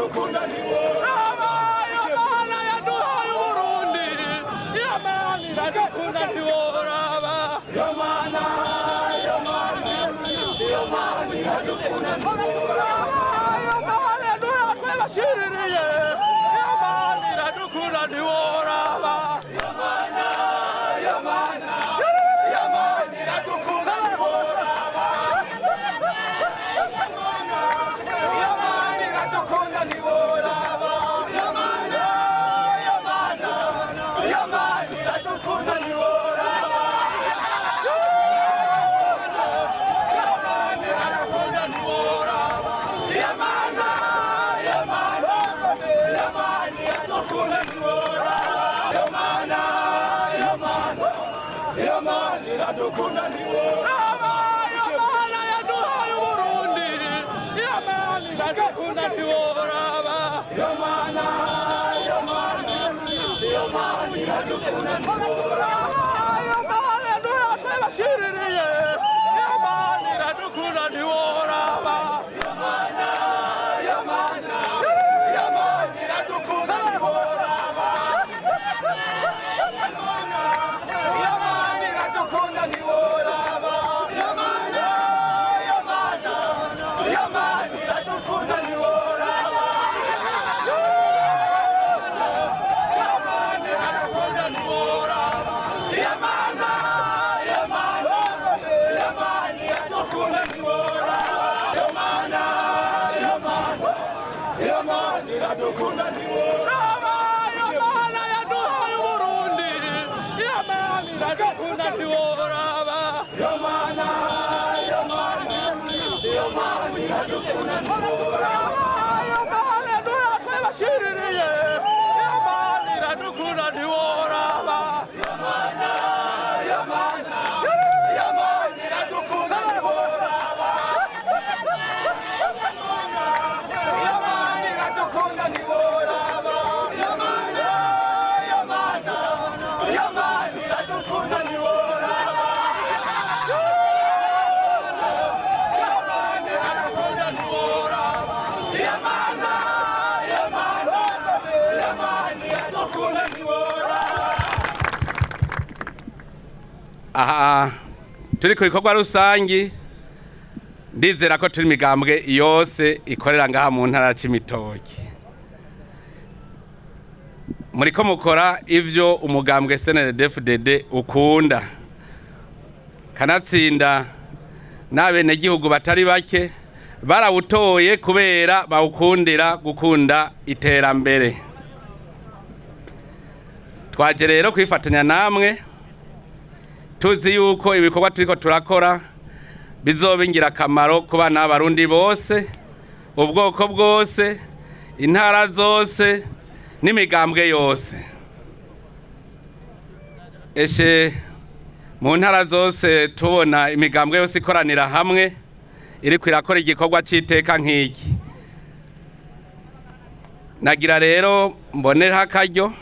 iradukunda ntiworaba. Imana yaduhaye Uburundi, Imana iradukunda ntiworaba. Imana, Imana, Imana iradukunda ntiworaba. Imana yaduhaye twebashiririye, Imana iradukunda ntiworaba. Imana, Imana, Imana iradukunda ntiworaba. Imana iradukunda ntiworaba. Imana, Imana, Imana iradukunda ntiworaba. Imana iradukunda ntiworaba. Imana, Imana, Imana iradukunda ntiworaba. Imana, Imana, Imana iradukunda ntiworaba. Imana yaduhaye Uburundi, Imana iradukunda ntiworaba. Imana, Imana, Imana iradukunda ntiworaba. Imana yaduhaye twebashiririye, Imana iradukunda ntiworaba. Imana, Imana, Imana iradukunda ntiworaba. Imana iradukunda ntiworaba. Imana, Imana, Imana iradukunda ntiworaba. Imana iradukunda ntiworaba. Imana, Imana, Imana iradukunda ntiworaba. Imana, Imana, Imana iradukunda ntiworaba. Imana yaduhaye Uburundi, Imana iradukunda ntiworaba. Imana, Imana, Imana iradukunda ntiworaba. Imana yaduhaye twebashiririye, Imana iradukunda ntiworaba. Imana, Imana, Imana iradukunda ntiworaba. Imana iradukunda ntiworaba. Imana, Imana, Imana iradukunda ntiworaba. Imana iradukunda ntiworaba. Imana, Imana, Imana iradukunda ntiworaba. Aha turi ku bikorwa rusangi, ndizera ko turi imigambwe yose ikorera ngaha mu ntara ya Cibitoke. Muriko mukora ivyo umugambwe CNDD-FDD ukunda, kanatsinda n'abenegihugu batari bake barawutoye kubera bawukundira gukunda iterambere. Twaje rero kwifatanya namwe, tuzi yuko ibikorwa turiko turakora bizoba ingirakamaro ku bana b'Abarundi bose, ubwoko bwose, intara zose n'imigambwe yose. Eshe mu ntara zose tubona imigambwe yose ikoranira hamwe iriko irakora igikorwa c'iteka nk'iki. Nagira rero mboneraho akaryo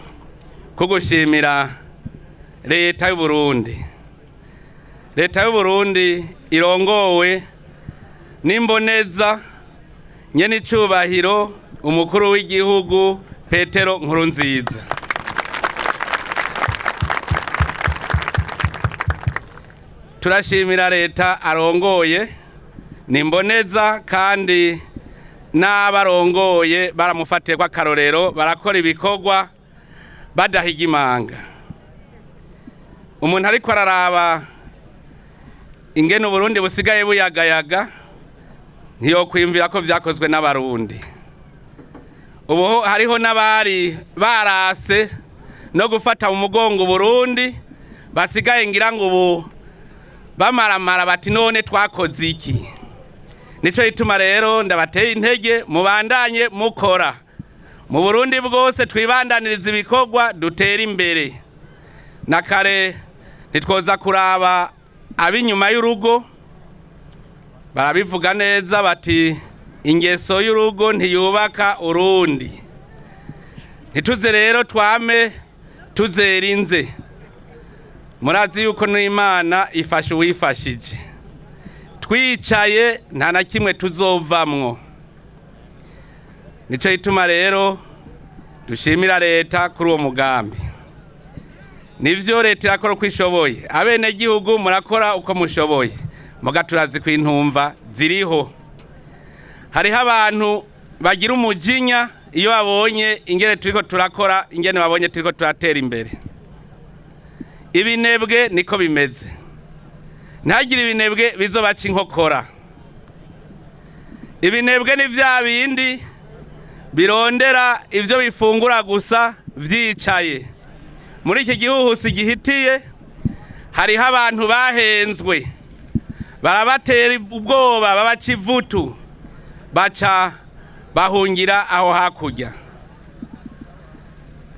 ko gushimira leta y'Uburundi. Leta y'Uburundi irongowe n'imboneza nyenicubahiro umukuru w'igihugu Petero Nkurunziza. Turashimira leta arongoye, ni imboneza, kandi n'abarongoye baramufatiye kw'akarorero, barakora ibikorwa badahiga imanga. Umuntu ariko araraba ingene Uburundi busigaye buyagayaga ntiyokwiyumvira ko vyakozwe n'Abarundi. Ubu hariho n'abari barase no gufata mu mugongo Uburundi basigaye ngira ngo ubu bamaramara bati: "None twakoze iki?" Nico gituma rero ndabateye intege, mubandanye mukora mu Burundi bwose, twibandaniriza ibikorwa, dutera imbere. Na kare ntitwoza kuraba ab'inyuma y'urugo, barabivuga neza bati: "Ingeso y'urugo ntiyubaka urundi." Ntituze rero twame tuzerinze. Murazi yuko n'Imana ifasha uwifashije. Twicaye nta na kimwe tuzovamwo. Nico gituma rero dushimira leta kuri uwo mugambi. Nivyo, leta irakora uko ishoboye, abenegihugu murakora uko mushoboye, muga turazi ko intumva ziriho. Hariho abantu bagira umujinya iyo babonye ingene turiko turakora, ingene babonye turiko turatera imbere. Ibinebwe niko bimeze, ntagire ibinebwe bizobaca inkokora. Ibinebwe ni vya bindi birondera ivyo bifungura gusa vyicaye. Muri iki gihuhusi gihitiye, hariho abantu bahenzwe, barabatera ubwoba, babaca ivutu, baca bahungira aho hakurya.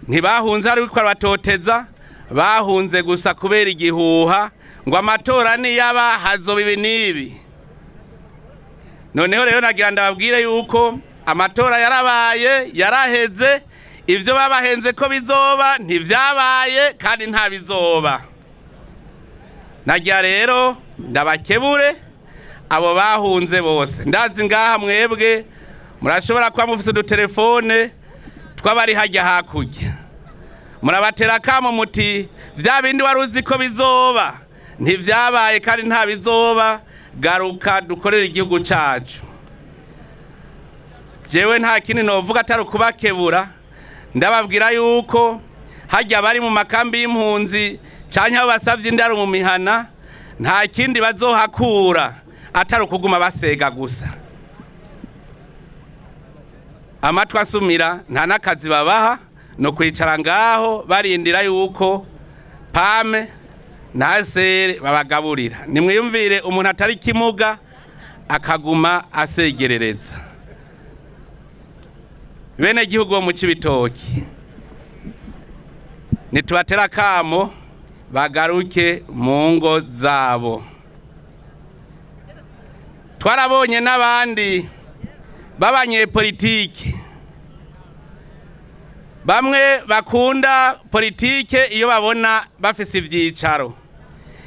Ntibahunze ari uko batoteza, bahunze gusa kubera igihuha ngo amatora niyaba hazoba ibi n'ibi. Noneho rero nagira ndababwire yuko amatora yarabaye, yaraheze. Ibyo babahenze ko bizoba ntivyabaye, kandi nta bizoba. Nagira rero ndabakebure abo bahunze bose. Ndazi ngaha mwebwe murashobora kuba mufise udutelefone tw'abari hajya hakurya, murabatera akamo muti: "Vya bindi wari uzi ko bizoba ntivyabaye, kandi nta bizoba. Garuka dukorere igihugu cacu." Jewe nta kindi novuga atari ukubakebura. Ndababwira yuko hajya bari mu makambi y'impunzi canke abo basavye indaro mu mihana, nta kindi bazohakura atari ukuguma basega gusa, amatwi asumira. Nta n'akazi babaha, no kwicara ngaho barindira yuko PAM na sere babagaburira. Nimwiyumvire umuntu atari kimuga akaguma asegerereza. Bene gihugu bo mu Cibitoki, nitubatera akamo bagaruke mu ngo zabo. Twarabonye n'abandi b'abanyepolitike, bamwe bakunda politike iyo babona bafise ivyicaro.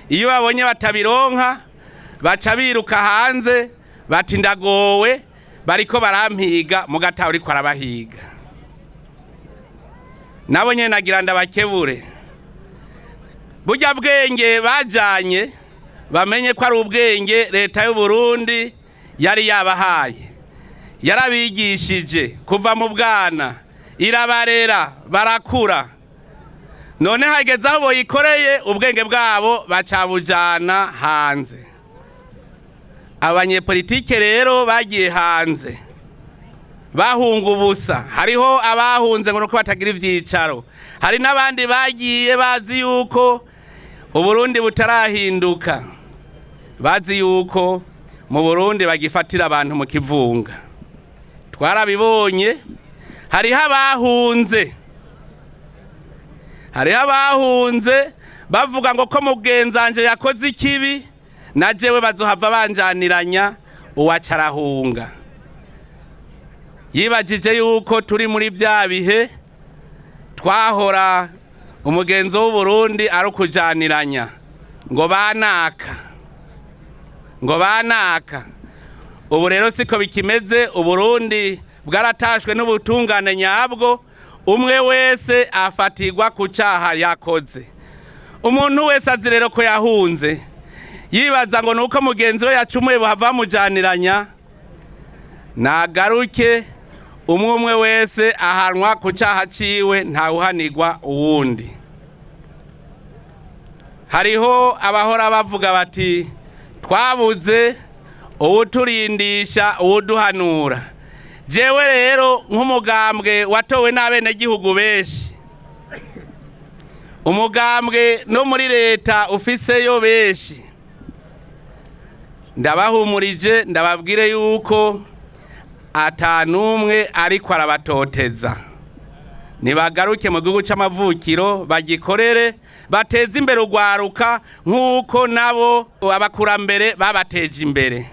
Iyo babonye batabironka, baca biruka hanze bati: "Ndagowe, bariko barampiga." Mugataha uriko arabahiga. Nabo nyene nagira ndabakebure: burya bwenge bajanye, bamenye ko ari ubwenge leta y'u Burundi yari yabahaye. Yarabigishije kuva mu bwana, irabarera, barakura. None hageze aho boyikoreye, ubwenge bwabo bacabujana hanze. Abanyepolitike rero bagiye hanze bahunga ubusa. Hariho abahunze ngo nuko batagira ivyicaro, hari n'abandi bagiye bazi yuko Uburundi butarahinduka, bazi yuko mu Burundi bagifatira abantu mu kivunga. Twarabibonye. Hariho abahunze bavuga ngo ko mugenzanje yakoze ikibi, na jewe bazohava banjaniranya. Uwaca arahunga yibajije yuko turi muri bya bihe twahora umugenzo w'Uburundi ari ukujaniranya ngo banaka, ngo banaka. Ubu rero siko bikimeze. Uburundi bwaratashwe n'ubutungane nyabwo. Umwe wese afatirwa ku cyaha yakoze. Umuntu wese azi rero ko yahunze yibaza ngo nuko mugenzi we yacumuye buhava bamujaniranya, nagaruke. Umwe umwe wese ahanwa ku cyaha ciwe, ntawuhanirwa uwundi. Hariho abahora bavuga bati: "Twabuze uwuturindisha, uwuduhanura." Jewe rero nk'umugambwe watowe n'abenegihugu benshi, umugambwe no muri leta ufiseyo benshi, ndabahumurije, ndababwire yuko atanumwe ariko arabatoteza. Nibagaruke mu gihugu c'amavukiro, bagikorere, bateze imbere urwaruka nk'uko nabo abakurambere babateje imbere.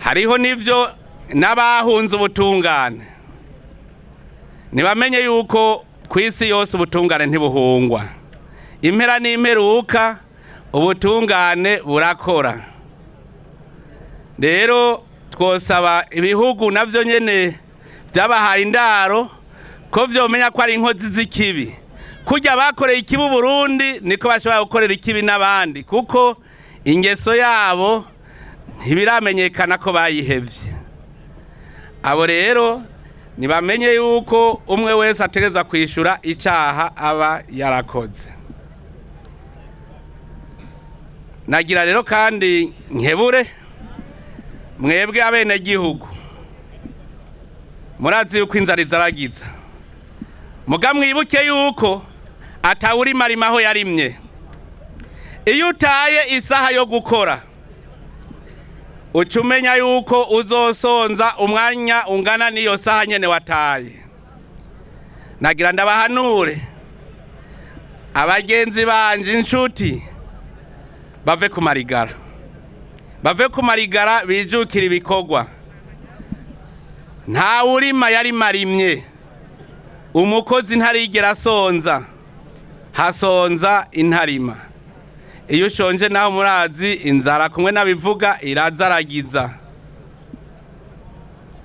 Hariho n'ivyo n'abahunze ubutungane, ntibamenye yuko ku isi yose ubutungane ntibuhungwa. Impera n'imperuka ubutungane burakora. Rero Twosaba ibihugu navyo nyene vyabahaye indaro ko vyomenya ko ari inkozi z'ikibi. Kurya bakoreye ikibi Burundi, niko bashobora gukorera ikibi n'abandi, kuko ingeso yabo ntibiramenyekana ko bayihevye. Abo rero ntibamenye yuko umwe wese ategerezwa kwishura icaha aba yarakoze. Nagira rero kandi nkebure mwebwe abenegihugu. Murazi yuko inzara izaragiza, muga mwibuke yuko atawurima aho yarimye. Iyo utaye isaha yo gukora, uca umenya yuko uzosonza umwanya ungana n'iyo saha nyene wataye. Nagira ndabahanure abagenzi banje, inshuti, bave ku marigara, bave ku marigara, bijukira ibikorwa. Nta urima yarimarimye. Umukozi ntarigera asonza, hasonza intarima. Iyo ushonje naho, murazi inzara kumwe n'abivuga irazaragiza,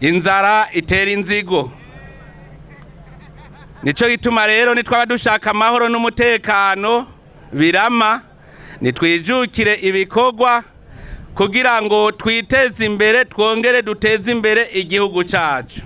inzara itera inzigo. Nico gituma rero nitwaba dushaka amahoro n'umutekano birama, nitwijukire ibikorwa kugira ngo twiteze imbere, twongere duteze imbere igihugu cacu.